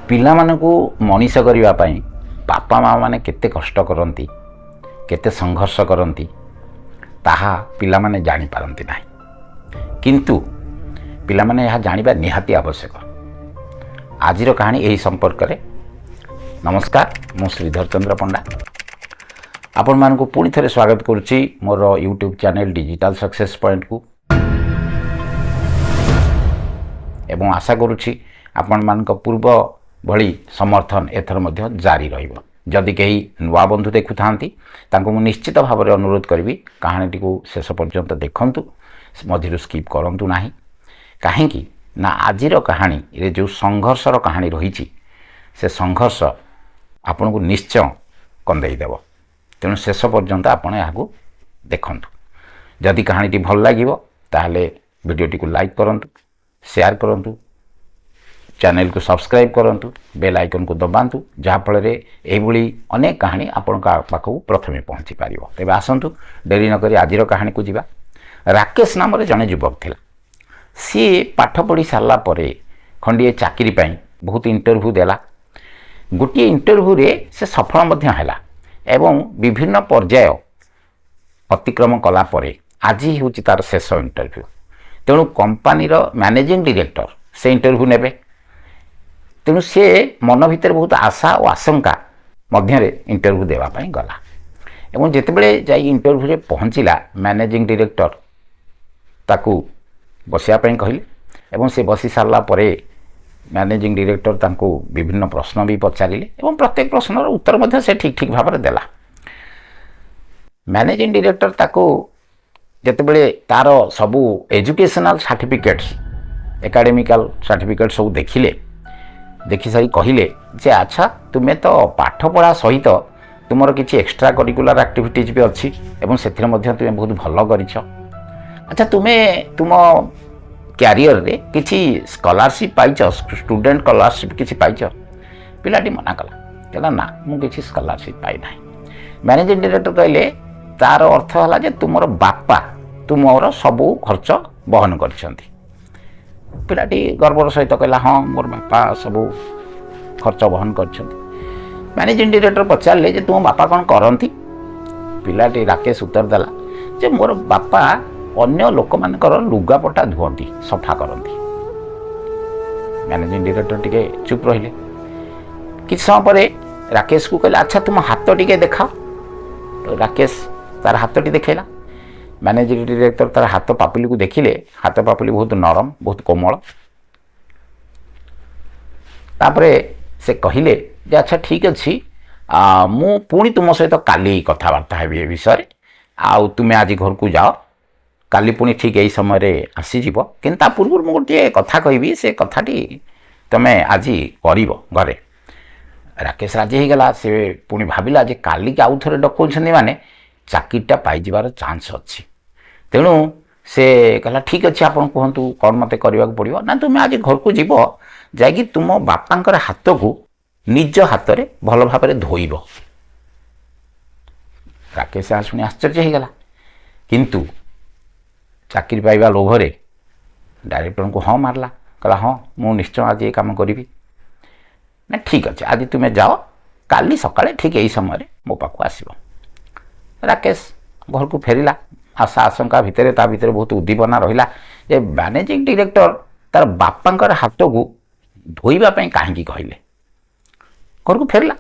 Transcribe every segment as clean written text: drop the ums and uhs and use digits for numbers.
ପିଲାମାନଙ୍କୁ ମଣିଷ କରିବା ପାଇଁ ବାପା ମାଆମାନେ କେତେ କଷ୍ଟ କରନ୍ତି, କେତେ ସଂଘର୍ଷ କରନ୍ତି, ତାହା ପିଲାମାନେ ଜାଣିପାରନ୍ତି ନାହିଁ। କିନ୍ତୁ ପିଲାମାନେ ଏହା ଜାଣିବା ନିହାତି ଆବଶ୍ୟକ। ଆଜିର କାହାଣୀ ଏହି ସମ୍ପର୍କରେ। ନମସ୍କାର, ମୁଁ ଶ୍ରୀଧର ଚନ୍ଦ୍ର ପଣ୍ଡା ଆପଣମାନଙ୍କୁ ପୁଣି ଥରେ ସ୍ୱାଗତ କରୁଛି ମୋର ୟୁଟ୍ୟୁବ୍ ଚ୍ୟାନେଲ୍ ଡିଜିଟାଲ୍ ସକ୍ସେସ୍ ପଏଣ୍ଟକୁ ଏବଂ ଆଶା କରୁଛି ଆପଣମାନଙ୍କ ପୂର୍ବ ଭଳି ସମର୍ଥନ ଏଥର ମଧ୍ୟ ଜାରି ରହିବ। ଯଦି କେହି ନୂଆ ବନ୍ଧୁ ଦେଖୁଥାନ୍ତି, ତାଙ୍କୁ ମୁଁ ନିଶ୍ଚିତ ଭାବରେ ଅନୁରୋଧ କରିବି, କାହାଣୀଟିକୁ ଶେଷ ପର୍ଯ୍ୟନ୍ତ ଦେଖନ୍ତୁ, ମଝିରୁ ସ୍କିପ୍ କରନ୍ତୁ ନାହିଁ। କାହିଁକି ନା ଆଜିର କାହାଣୀରେ ଯେଉଁ ସଂଘର୍ଷର କାହାଣୀ ରହିଛି, ସେ ସଂଘର୍ଷ ଆପଣଙ୍କୁ ନିଶ୍ଚୟ କନ୍ଦେଇ ଦେବ। ତେଣୁ ଶେଷ ପର୍ଯ୍ୟନ୍ତ ଆପଣ ଏହାକୁ ଦେଖନ୍ତୁ। ଯଦି କାହାଣୀଟି ଭଲ ଲାଗିବ, ତାହେଲେ ଭିଡ଼ିଓଟିକୁ ଲାଇକ୍ କରନ୍ତୁ, ସେୟାର କରନ୍ତୁ, ଚ୍ୟାନେଲକୁ ସବସ୍କ୍ରାଇବ୍ କରନ୍ତୁ, ବେଲ୍ ଆଇକନ୍କୁ ଦବାନ୍ତୁ, ଯାହାଫଳରେ ଏଇଭଳି ଅନେକ କାହାଣୀ ଆପଣଙ୍କ ପାଖକୁ ପ୍ରଥମେ ପହଞ୍ଚି ପାରିବ। ତେବେ ଆସନ୍ତୁ, ଡେରି ନକରି ଆଜିର କାହାଣୀକୁ ଯିବା। ରାକେଶ ନାମରେ ଜଣେ ଯୁବକ ଥିଲା। ସିଏ ପାଠ ପଢ଼ି ସାରିଲା ପରେ ଖଣ୍ଡିଏ ଚାକିରି ପାଇଁ ବହୁତ ଇଣ୍ଟରଭ୍ୟୁ ଦେଲା। ଗୋଟିଏ ଇଣ୍ଟରଭ୍ୟୁରେ ସେ ସଫଳ ମଧ୍ୟ ହେଲା ଏବଂ ବିଭିନ୍ନ ପର୍ଯ୍ୟାୟ ଅତିକ୍ରମ କଲା ପରେ ଆଜି ହେଉଛି ତାର ଶେଷ ଇଣ୍ଟରଭ୍ୟୁ। ତେଣୁ କମ୍ପାନୀର ମ୍ୟାନେଜିଂ ଡିରେକ୍ଟର ସେ ଇଣ୍ଟରଭ୍ୟୁ ନେବେ। ତେଣୁ ସେ ମନ ଭିତରେ ବହୁତ ଆଶା ଓ ଆଶଙ୍କା ମଧ୍ୟରେ ଇଣ୍ଟରଭ୍ୟୁ ଦେବା ପାଇଁ ଗଲା ଏବଂ ଯେତେବେଳେ ଯାଇ ଇଣ୍ଟରଭ୍ୟୁରେ ପହଞ୍ଚିଲା, ମ୍ୟାନେଜିଂ ଡିରେକ୍ଟର ତାକୁ ବସିବା ପାଇଁ କହିଲେ ଏବଂ ସେ ବସି ସାରିଲା ପରେ ମ୍ୟାନେଜିଂ ଡିରେକ୍ଟର ତାଙ୍କୁ ବିଭିନ୍ନ ପ୍ରଶ୍ନ ବି ପଚାରିଲେ ଏବଂ ପ୍ରତ୍ୟେକ ପ୍ରଶ୍ନର ଉତ୍ତର ମଧ୍ୟ ସେ ଠିକ୍ ଠିକ୍ ଭାବରେ ଦେଲା। ମ୍ୟାନେଜିଂ ଡିରେକ୍ଟର ତାକୁ ଯେତେବେଳେ ତାର ସବୁ ଏଜୁକେସନାଲ୍ ସାର୍ଟିଫିକେଟ୍ସ, ଏକାଡେମିକାଲ ସାର୍ଟିଫିକେଟ୍ ସବୁ ଦେଖିଲେ, ଦେଖିସାରି କହିଲେ ଯେ ଆଚ୍ଛା, ତୁମେ ତ ପାଠ ପଢ଼ା ସହିତ ତୁମର କିଛି ଏକ୍ସଟ୍ରା କରିକୁଲାର ଆକ୍ଟିଭିଟିଜ୍ ବି ଅଛି ଏବଂ ସେଥିରେ ମଧ୍ୟ ତୁମେ ବହୁତ ଭଲ କରିଛ। ଆଚ୍ଛା, ତୁମେ ତୁମ କ୍ୟାରିୟରରେ କିଛି ସ୍କଲାରସିପ୍ ପାଇଛ? ଷ୍ଟୁଡେଣ୍ଟ ସ୍କଲାରସିପ୍ କିଛି ପାଇଛ? ପିଲାଟି ମନା କଲା, କହିଲା, ନା, ମୁଁ କିଛି ସ୍କଲାରସିପ୍ ପାଇନାହିଁ। ମ୍ୟାନେଜିଂ ଡିରେକ୍ଟର କହିଲେ, ତାର ଅର୍ଥ ହେଲା ଯେ ତୁମର ବାପା ତୁମର ସବୁ ଖର୍ଚ୍ଚ ବହନ କରିଛନ୍ତି। ପିଲାଟି ଗର୍ବର ସହିତ କହିଲା, ହଁ, ମୋର ବାପା ସବୁ ଖର୍ଚ୍ଚ ବହନ କରିଛନ୍ତି। ମ୍ୟାନେଜିଂ ଡିରେକ୍ଟର ପଚାରିଲେ ଯେ ତୁମ ବାପା କ'ଣ କରନ୍ତି? ପିଲାଟି ରାକେଶ ଉତ୍ତର ଦେଲା ଯେ ମୋର ବାପା ଅନ୍ୟ ଲୋକମାନଙ୍କର ଲୁଗାପଟା ଧୁଅନ୍ତି, ସଫା କରନ୍ତି। ମ୍ୟାନେଜିଂ ଡିରେକ୍ଟର ଟିକେ ଚୁପ୍ ରହିଲେ। କିଛି ସମୟ ପରେ ରାକେଶକୁ କହିଲେ, ଆଚ୍ଛା, ତୁମ ହାତ ଟିକେ ଦେଖାଅ। ତ ରାକେଶ ତାର ହାତଟି ଦେଖେଇଲା। ମ୍ୟାନେଜିଂ ଡିରେକ୍ଟର ତାର ହାତ ପାପୁଲିକୁ ଦେଖିଲେ। ହାତ ପାପୁଲି ବହୁତ ନରମ, ବହୁତ କୋମଳ। ତାପରେ ସେ କହିଲେ ଯେ ଆଚ୍ଛା, ଠିକ୍ ଅଛି, ମୁଁ ପୁଣି ତୁମ ସହିତ କାଲି କଥାବାର୍ତ୍ତା ହେବି ଏ ବିଷୟରେ। ଆଉ ତୁମେ ଆଜି ଘରକୁ ଯାଅ, କାଲି ପୁଣି ଠିକ୍ ଏଇ ସମୟରେ ଆସିଯିବ। କିନ୍ତୁ ତା ପୂର୍ବରୁ ମୁଁ ଗୋଟିଏ କଥା କହିବି, ସେ କଥାଟି ତୁମେ ଆଜି କରିବ ଘରେ। ରାକେଶ ରାଜି ହେଇଗଲା। ସେ ପୁଣି ଭାବିଲା ଯେ କାଲିକି ଆଉ ଥରେ ଡକାଉଛନ୍ତି ମାନେ ଚାକିରିଟା ପାଇଯିବାର ଚାନ୍ସ ଅଛି। ତେଣୁ ସେ କହିଲା, ଠିକ୍ ଅଛି, ଆପଣ କୁହନ୍ତୁ, କ'ଣ ମୋତେ କରିବାକୁ ପଡ଼ିବ? ନା, ତୁମେ ଆଜି ଘରକୁ ଯିବ, ଯାଇକି ତୁମ ବାପାଙ୍କର ହାତକୁ ନିଜ ହାତରେ ଭଲ ଭାବରେ ଧୋଇବ। ରାକେଶ ଏହା ଶୁଣି ଆଶ୍ଚର୍ଯ୍ୟ ହେଇଗଲା, କିନ୍ତୁ ଚାକିରି ପାଇବା ଲୋଭରେ ଡାଇରେକ୍ଟରଙ୍କୁ ହଁ ମାରିଲା। କହିଲା, ହଁ, ମୁଁ ନିଶ୍ଚୟ ଆଜି ଏ କାମ କରିବି। ନା, ଠିକ୍ ଅଛି, ଆଜି ତୁମେ ଯାଅ, କାଲି ସକାଳେ ଠିକ୍ ଏଇ ସମୟରେ ମୋ ପାଖକୁ ଆସିବ। ରାକେଶ ଘରକୁ ଫେରିଲା ଆଶା ଆଶଙ୍କା ଭିତରେ। ତା ଭିତରେ ବହୁତ ଉଦ୍ଦୀପନା ରହିଲା ଯେ ମ୍ୟାନେଜିଂ ଡିରେକ୍ଟର ତାର ବାପାଙ୍କର ହାତକୁ ଧୋଇବା ପାଇଁ କାହିଁକି କହିଲେ। ଘରକୁ ଫେରିଲା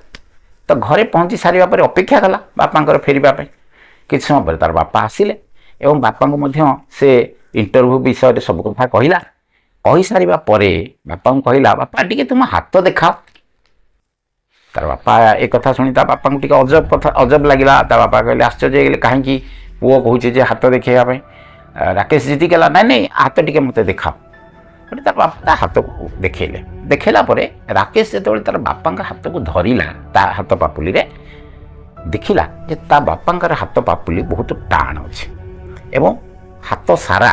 ତ ଘରେ ପହଞ୍ଚି ସାରିବା ପରେ ଅପେକ୍ଷା କଲା ବାପାଙ୍କର ଫେରିବା ପାଇଁ। କିଛି ସମୟ ପରେ ତାର ବାପା ଆସିଲେ ଏବଂ ବାପାଙ୍କୁ ମଧ୍ୟ ସେ ଇଣ୍ଟରଭ୍ୟୁ ବିଷୟରେ ସବୁ କଥା କହିଲା। କହିସାରିବା ପରେ ବାପାଙ୍କୁ କହିଲା, ବାପା, ଟିକେ ତୁମ ହାତ ଦେଖାଅ। ତାର ବାପା ଏ କଥା ଶୁଣି ତା ବାପାଙ୍କୁ ଟିକେ ଅଜବ କଥା, ଅଜବ ଲାଗିଲା। ତା ବାପା କହିଲେ, ଆଶ୍ଚର୍ଯ୍ୟ ହେଇଗଲେ, କାହିଁକି ପୁଅ କହୁଛି ଯେ ହାତ ଦେଖେଇବା ପାଇଁ। ରାକେଶ ଜିଦି କଲା, ନାଇଁ ନାଇଁ, ହାତ ଟିକେ ମୋତେ ଦେଖାଅ। ଗୋଟେ ତା ବାପା ତା ହାତକୁ ଦେଖେଇଲେ। ଦେଖେଇଲା ପରେ ରାକେଶ ଯେତେବେଳେ ତାର ବାପାଙ୍କ ହାତକୁ ଧରିଲା, ତା ହାତ ପାପୁଲିରେ ଦେଖିଲା ଯେ ତା ବାପାଙ୍କର ହାତ ପାପୁଲି ବହୁତ ଟାଣ ଅଛି ଏବଂ ହାତ ସାରା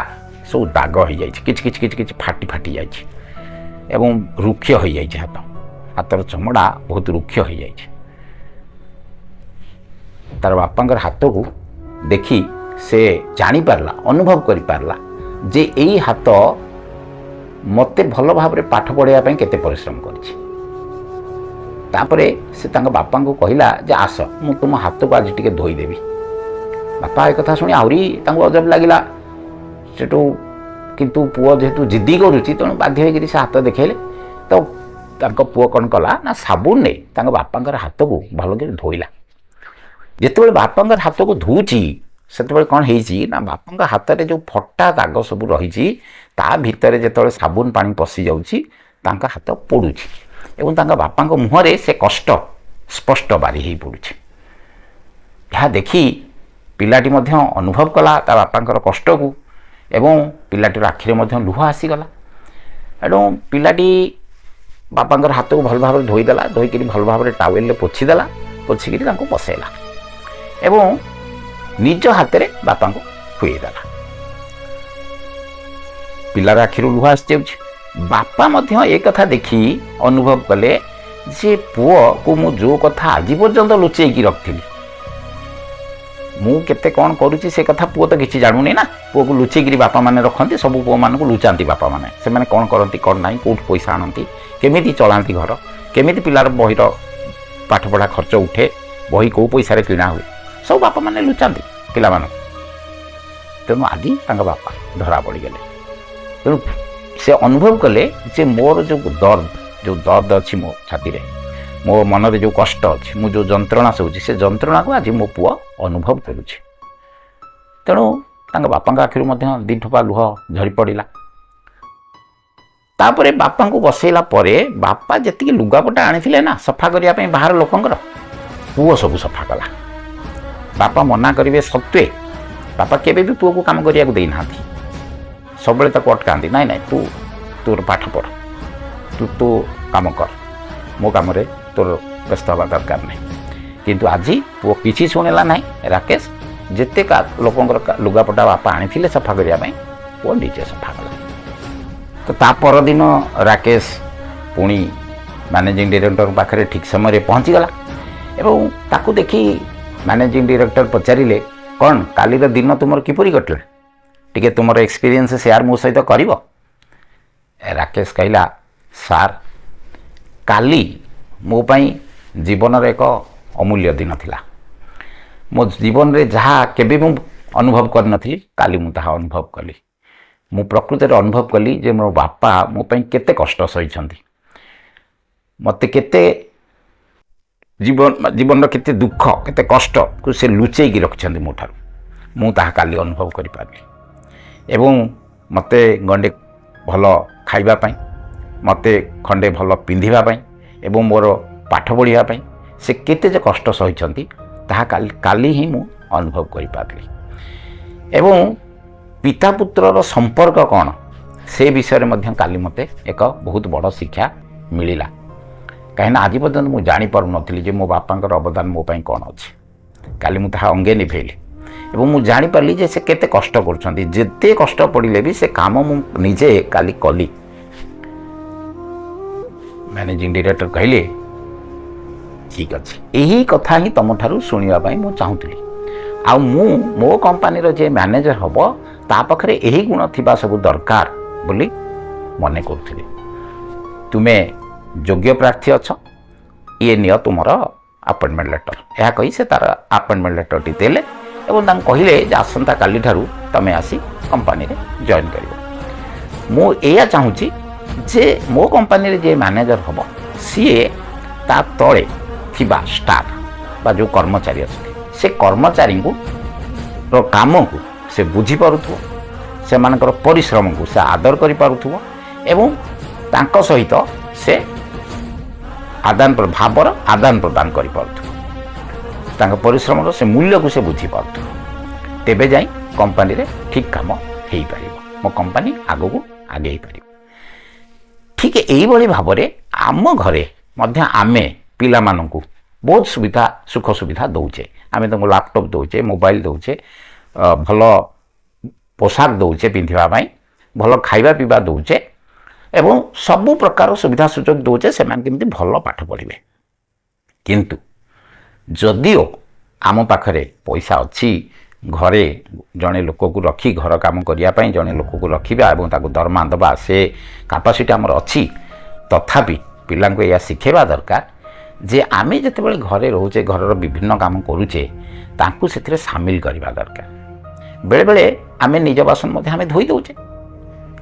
ସବୁ ଦାଗ ହେଇଯାଇଛି, କିଛି କିଛି କିଛି କିଛି ଫାଟି ଫାଟି ଯାଇଛି ଏବଂ ରୁକ୍ଷ ହେଇଯାଇଛି ହାତ। ହାତର ଚମଡ଼ା ବହୁତ ରୁକ୍ଷ ହେଇଯାଇଛି। ତାର ବାପାଙ୍କର ହାତକୁ ଦେଖି ସେ ଜାଣିପାରିଲା, ଅନୁଭବ କରିପାରିଲା ଯେ ଏଇ ହାତ ମୋତେ ଭଲ ଭାବରେ ପାଠ ପଢ଼ାଇବା ପାଇଁ କେତେ ପରିଶ୍ରମ କରିଛି। ତାପରେ ସେ ତାଙ୍କ ବାପାଙ୍କୁ କହିଲା ଯେ ଆସ, ମୁଁ ତୁମ ହାତକୁ ଆଜି ଟିକେ ଧୋଇଦେବି। ବାପା ଏ କଥା ଶୁଣି ଆହୁରି ତାଙ୍କୁ ଅଜବ ଲାଗିଲା। ସେଠୁ କିନ୍ତୁ ପୁଅ ଯେହେତୁ ଜିଦ୍ଦି କରୁଛି, ତେଣୁ ବାଧ୍ୟ ହୋଇକରି ସେ ହାତ ଦେଖେଇଲେ। ତ ତାଙ୍କ ପୁଅ କ'ଣ କଲା ନା, ସାବୁନରେ ତାଙ୍କ ବାପାଙ୍କର ହାତକୁ ଭଲକରି ଧୋଇଲା। ଯେତେବେଳେ ବାପାଙ୍କର ହାତକୁ ଧୋଉଛି, ସେତେବେଳେ କ'ଣ ହେଇଛି ନା, ବାପାଙ୍କ ହାତରେ ଯେଉଁ ଫଟା ଦାଗ ସବୁ ରହିଛି, ତା ଭିତରେ ଯେତେବେଳେ ସାବୁନ ପାଣି ପଶିଯାଉଛି, ତାଙ୍କ ହାତ ପୋଡ଼ୁଛି ଏବଂ ତାଙ୍କ ବାପାଙ୍କ ମୁହଁରେ ସେ କଷ୍ଟ ସ୍ପଷ୍ଟ ବାରି ହେଇ ପଡ଼ୁଛି। ଏହା ଦେଖି ପିଲାଟି ମଧ୍ୟ ଅନୁଭବ କଲା ତା ବାପାଙ୍କର କଷ୍ଟକୁ ଏବଂ ପିଲାଟିର ଆଖିରେ ମଧ୍ୟ ଲୁହ ଆସିଗଲା। ଏଣୁ ପିଲାଟି ବାପାଙ୍କର ହାତକୁ ଭଲ ଭାବରେ ଧୋଇଦେଲା। ଧୋଇକିରି ଭଲ ଭାବରେ ଟାୱେଲରେ ପୋଛିଦେଲା। ପୋଛିକିରି ତାଙ୍କୁ ବସେଇଲା ଏବଂ ନିଜ ହାତରେ ବାପାଙ୍କୁ ଖୁଏଇଦେଲା। ପିଲାର ଆଖିରୁ ଲୁହ ଆସିଯାଉଛି। ବାପା ମଧ୍ୟ ଏ କଥା ଦେଖି ଅନୁଭବ କଲେ ଯେ ପୁଅକୁ ମୁଁ ଯେଉଁ କଥା ଆଜି ପର୍ଯ୍ୟନ୍ତ ଲୁଚେଇକି ରଖିଥିଲି, ମୁଁ କେତେ କ'ଣ କରୁଛି ସେ କଥା ପୁଅ ତ କିଛି ଜାଣୁନି ନା। ପୁଅକୁ ଲୁଚେଇକିରି ବାପାମାନେ ରଖନ୍ତି। ସବୁ ପୁଅମାନଙ୍କୁ ଲୁଚାନ୍ତି ବାପାମାନେ। ସେମାନେ କ'ଣ କରନ୍ତି, କ'ଣ ନାହିଁ, କେଉଁଠୁ ପଇସା ଆଣନ୍ତି, କେମିତି ଚଳାନ୍ତି ଘର, କେମିତି ପିଲାର ବହିର ପାଠପଢ଼ା ଖର୍ଚ୍ଚ ଉଠେ, ବହି କେଉଁ ପଇସାରେ କିଣା ହୁଏ, ସବୁ ବାପାମାନେ ଲୁଚାନ୍ତି ପିଲାମାନଙ୍କୁ। ତେଣୁ ଆଜି ତାଙ୍କ ବାପା ଧରା ପଡ଼ିଗଲେ। ତେଣୁ ସେ ଅନୁଭବ କଲେ ଯେ ମୋର ଯେଉଁ ଦର୍ଦ ଅଛି ମୋ ଛାତିରେ, ମୋ ମନରେ ଯେଉଁ କଷ୍ଟ ଅଛି, ମୁଁ ଯେଉଁ ଯନ୍ତ୍ରଣା ସହୁଛି, ସେ ଯନ୍ତ୍ରଣାକୁ ଆଜି ମୋ ପୁଅ ଅନୁଭବ କରୁଛି। ତେଣୁ ତାଙ୍କ ବାପାଙ୍କ ଆଖିରୁ ମଧ୍ୟ ଦୁଇ ଠୋପା ଲୁହ ଝରି ପଡ଼ିଲା। ତାପରେ ବାପାଙ୍କୁ ବସେଇଲା ପରେ ବାପା ଯେତିକି ଲୁଗାପଟା ଆଣିଥିଲେ ନା ସଫା କରିବା ପାଇଁ ବାହାର ଲୋକଙ୍କର, ପୁଅ ସବୁ ସଫା କଲା। ବାପା ମନା କରିବେ ସତ୍ତ୍ୱେ ବାପା କେବେ ବି ପୁଅକୁ କାମ କରିବାକୁ ଦେଇନାହାନ୍ତି। ସବୁବେଳେ ତାକୁ ଅଟକାନ୍ତି, ନାଇଁ ନାଇଁ, ତୁ ତୋର ପାଠ ପଢ଼, ତୁ ତୋ କାମ କର, ମୋ କାମରେ ତୋର ବ୍ୟସ୍ତ ହେବା ଦରକାର ନାହିଁ। କିନ୍ତୁ ଆଜି ପୁଅ କିଛି ଶୁଣିଲା ନାହିଁ। ରାକେଶ ଯେତେ ଲୋକଙ୍କର ଲୁଗାପଟା ବାପା ଆଣିଥିଲେ ସଫା କରିବା ପାଇଁ, ପୁଅ ନିଜେ ସଫା କଲା। ତ ତା ପରଦିନ ରାକେଶ ପୁଣି ମ୍ୟାନେଜିଂ ଡିରେକ୍ଟରଙ୍କ ପାଖରେ ଠିକ୍ ସମୟରେ ପହଞ୍ଚିଗଲା ଏବଂ ତାକୁ ଦେଖି ମ୍ୟାନେଜିଂ ଡିରେକ୍ଟର ପଚାରିଲେ, କ'ଣ କାଲିର ଦିନ ତୁମର କିପରି କଟିଲା? ଟିକେ ତୁମର ଏକ୍ସପିରିଏନ୍ସ ସେୟାର ମୋ ସହିତ କରିବ? ରାକେଶ କହିଲା, ସାର୍, କାଲି ମୋ ପାଇଁ ଜୀବନର ଏକ ଅମୂଲ୍ୟ ଦିନ ଥିଲା। ମୋ ଜୀବନରେ ଯାହା କେବେ ମୁଁ ଅନୁଭବ କରିନଥିଲି, କାଲି ମୁଁ ତାହା ଅନୁଭବ କଲି। ମୁଁ ପ୍ରକୃତରେ ଅନୁଭବ କଲି ଯେ ମୋ ବାପା ମୋ ପାଇଁ କେତେ କଷ୍ଟ ସହିଛନ୍ତି, ମୋତେ କେତେ ଜୀବନର କେତେ ଦୁଃଖ, କେତେ କଷ୍ଟକୁ ସେ ଲୁଚେଇକି ରଖିଛନ୍ତି ମୋ ଠାରୁ। ମୁଁ ତାହା କାଲି ଅନୁଭବ କରିପାରିଲି ଏବଂ ମୋତେ ଗଣ୍ଡେ ଭଲ ଖାଇବା ପାଇଁ, ମୋତେ ଖଣ୍ଡେ ଭଲ ପିନ୍ଧିବା ପାଇଁ ଏବଂ ମୋର ପାଠ ପଢ଼ିବା ପାଇଁ ସେ କେତେ ଯେ କଷ୍ଟ ସହିଛନ୍ତି, ତାହା କାଲି କାଲି ହିଁ ମୁଁ ଅନୁଭବ କରିପାରିଲି ଏବଂ ପିତା ପୁତ୍ରର ସମ୍ପର୍କ କ'ଣ, ସେ ବିଷୟରେ ମଧ୍ୟ କାଲି ମୋତେ ଏକ ବହୁତ ବଡ଼ ଶିକ୍ଷା ମିଳିଲା। କାହିଁକିନା ଆଜି ପର୍ଯ୍ୟନ୍ତ ମୁଁ ଜାଣିପାରୁନଥିଲି ଯେ ମୋ ବାପାଙ୍କର ଅବଦାନ ମୋ ପାଇଁ କ'ଣ ଅଛି। କାଲି ମୁଁ ତାହା ଅଙ୍ଗେ ନିଭେଇଲି ଏବଂ ମୁଁ ଜାଣିପାରିଲି ଯେ ସେ କେତେ କଷ୍ଟ କରୁଛନ୍ତି। ଯେତେ କଷ୍ଟ ପଡ଼ିଲେ ବି ସେ କାମ ମୁଁ ନିଜେ କାଲି କଲି। ମ୍ୟାନେଜିଂ ଡିରେକ୍ଟର କହିଲେ, ଠିକ୍ ଅଛି, ଏହି କଥା ହିଁ ତୁମଠାରୁ ଶୁଣିବା ପାଇଁ ମୁଁ ଚାହୁଁଥିଲି। ଆଉ ମୁଁ ମୋ କମ୍ପାନୀର ଯିଏ ମ୍ୟାନେଜର ହେବ, ତା ପାଖରେ ଏହି ଗୁଣ ଥିବା ସବୁ ଦରକାର ବୋଲି ମନେ କରୁଥିଲି। ତୁମେ ଯୋଗ୍ୟ ପ୍ରାର୍ଥୀ ଅଛ। ଇଏ ନିଅ ତୁମର ଆପଏଣ୍ଟମେଣ୍ଟ ଲେଟର। ଏହା କହି ସେ ତାର ଆପଏଣ୍ଟମେଣ୍ଟ ଲେଟରଟି ଦେଲେ ଏବଂ ତାଙ୍କୁ କହିଲେ ଯେ ଆସନ୍ତା କାଲିଠାରୁ ତୁମେ ଆସି କମ୍ପାନୀରେ ଜଏନ୍ କରିବ। ମୁଁ ଏଇଆ ଚାହୁଁଛି ଯେ ମୋ କମ୍ପାନୀରେ ଯିଏ ମ୍ୟାନେଜର ହେବ, ସିଏ ତା ତଳେ ଥିବା ଷ୍ଟାଫ୍ ବା ଯେଉଁ କର୍ମଚାରୀ ଅଛନ୍ତି, ସେ କର୍ମଚାରୀଙ୍କୁ ର କାମକୁ ସେ ବୁଝିପାରୁଥିବ, ସେମାନଙ୍କର ପରିଶ୍ରମକୁ ସେ ଆଦର କରିପାରୁଥିବ ଏବଂ ତାଙ୍କ ସହିତ ସେ ଆଦାନ ଭାବର ଆଦାନ ପ୍ରଦାନ କରିପାରୁଥିବ, ତାଙ୍କ ପରିଶ୍ରମର ସେ ମୂଲ୍ୟକୁ ସେ ବୁଝିପାରୁଥିବ। ତେବେ ଯାଇ କମ୍ପାନୀରେ ଠିକ୍ କାମ ହେଇପାରିବ, ମୋ କମ୍ପାନୀ ଆଗକୁ ଆଗେଇ ପାରିବ। ଠିକ୍ ଏଇଭଳି ଭାବରେ ଆମ ଘରେ ମଧ୍ୟ ଆମେ ପିଲାମାନଙ୍କୁ ବହୁତ ସୁବିଧା, ସୁଖ ସୁବିଧା ଦେଉଛେ। ଆମେ ତାଙ୍କୁ ଲାପଟପ୍ ଦେଉଛେ, ମୋବାଇଲ ଦେଉଛେ, ଭଲ ପୋଷାକ ଦେଉଛେ ପିନ୍ଧିବା ପାଇଁ, ଭଲ ଖାଇବା ପିଇବା ଦେଉଛେ ଏବଂ ସବୁ ପ୍ରକାର ସୁବିଧା ସୁଯୋଗ ଦେଉଛେ, ସେମାନେ କେମିତି ଭଲ ପାଠ ପଢ଼ିବେ। କିନ୍ତୁ ଯଦିଓ ଆମ ପାଖରେ ପଇସା ଅଛି, ଘରେ ଜଣେ ଲୋକକୁ ରଖି ଘର କାମ କରିବା ପାଇଁ ଜଣେ ଲୋକକୁ ରଖିବା ଏବଂ ତାକୁ ଦରମା ଦେବା, ସେ କାପାସିଟି ଆମର ଅଛି, ତଥାପି ପିଲାଙ୍କୁ ଏଇଆ ଶିଖେଇବା ଦରକାର ଯେ ଆମେ ଯେତେବେଳେ ଘରେ ରହୁଛେ, ଘରର ବିଭିନ୍ନ କାମ କରୁଛେ, ତାଙ୍କୁ ସେଥିରେ ସାମିଲ କରିବା ଦରକାର। ବେଳେବେଳେ ଆମେ ନିଜ ବାସନ ମଧ୍ୟ ଆମେ ଧୋଇ ଦେଉଛେ।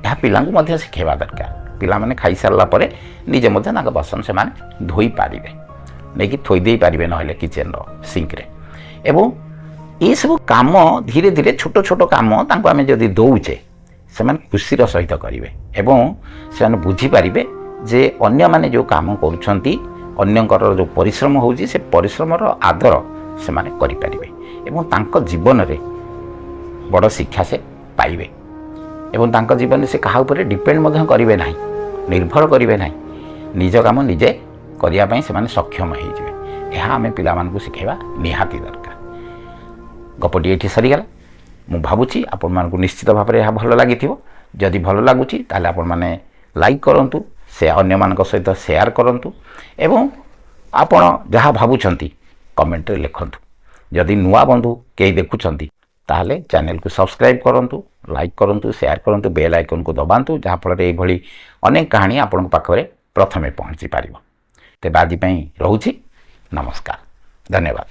ଏହା ପିଲାଙ୍କୁ ମଧ୍ୟ ଶିଖାଇବା ଦରକାର। ପିଲାମାନେ ଖାଇସାରିଲା ପରେ ନିଜେ ମଧ୍ୟ ତାଙ୍କ ବାସନ ସେମାନେ ଧୋଇପାରିବେ, ନେଇକି ଥୋଇ ଦେଇପାରିବେ ନହେଲେ କିଚେନ୍ର ସିଙ୍କରେ। ଏବଂ ଏସବୁ କାମ ଧୀରେ ଧୀରେ ଛୋଟ ଛୋଟ କାମ ତାଙ୍କୁ ଆମେ ଯଦି ଦେଉଛେ, ସେମାନେ ଖୁସିର ସହିତ କରିବେ ଏବଂ ସେମାନେ ବୁଝିପାରିବେ ଯେ ଅନ୍ୟମାନେ ଯେଉଁ କାମ କରୁଛନ୍ତି, ଅନ୍ୟଙ୍କର ଯେଉଁ ପରିଶ୍ରମ ହେଉଛି, ସେ ପରିଶ୍ରମର ଆଦର ସେମାନେ କରିପାରିବେ ଏବଂ ତାଙ୍କ ଜୀବନରେ ବଡ଼ ଶିକ୍ଷା ସେ ପାଇବେ ଏବଂ ତାଙ୍କ ଜୀବନରେ ସେ କାହା ଉପରେ ଡିପେଣ୍ଡ ମଧ୍ୟ କରିବେ ନାହିଁ, ନିର୍ଭର କରିବେ ନାହିଁ। ନିଜ କାମ ନିଜେ କରିବା ପାଇଁ ସେମାନେ ସକ୍ଷମ ହେଇଯିବେ। ଏହା ଆମେ ପିଲାମାନଙ୍କୁ ଶିଖାଇବା ନିହାତି ଦରକାର। ଗପଟି ଏଇଠି ସରିଗଲା। ମୁଁ ଭାବୁଛି ଆପଣମାନଙ୍କୁ ନିଶ୍ଚିତ ଭାବରେ ଏହା ଭଲ ଲାଗିଥିବ। ଯଦି ଭଲ ଲାଗୁଛି, ତାହେଲେ ଆପଣମାନେ ଲାଇକ୍ କରନ୍ତୁ, ସେ ଅନ୍ୟମାନଙ୍କ ସହିତ ସେୟାର କରନ୍ତୁ ଏବଂ ଆପଣ ଯାହା ଭାବୁଛନ୍ତି କମେଣ୍ଟରେ ଲେଖନ୍ତୁ। ଯଦି ନୂଆ ବନ୍ଧୁ କେହି ଦେଖୁଛନ୍ତି, ତାହେଲେ ଚ୍ୟାନେଲକୁ ସବସ୍କ୍ରାଇବ୍ କରନ୍ତୁ, ଲାଇକ୍ କରନ୍ତୁ, ସେୟାର କରନ୍ତୁ, ବେଲ୍ ଆଇକନ୍କୁ ଦବାନ୍ତୁ, ଯାହାଫଳରେ ଏଇଭଳି ଅନେକ କାହାଣୀ ଆପଣଙ୍କ ପାଖରେ ପ୍ରଥମେ ପହଞ୍ଚି ପାରିବ। ତେବେ ଆଜି ପାଇଁ ରହୁଛି। ନମସ୍କାର, ଧନ୍ୟବାଦ।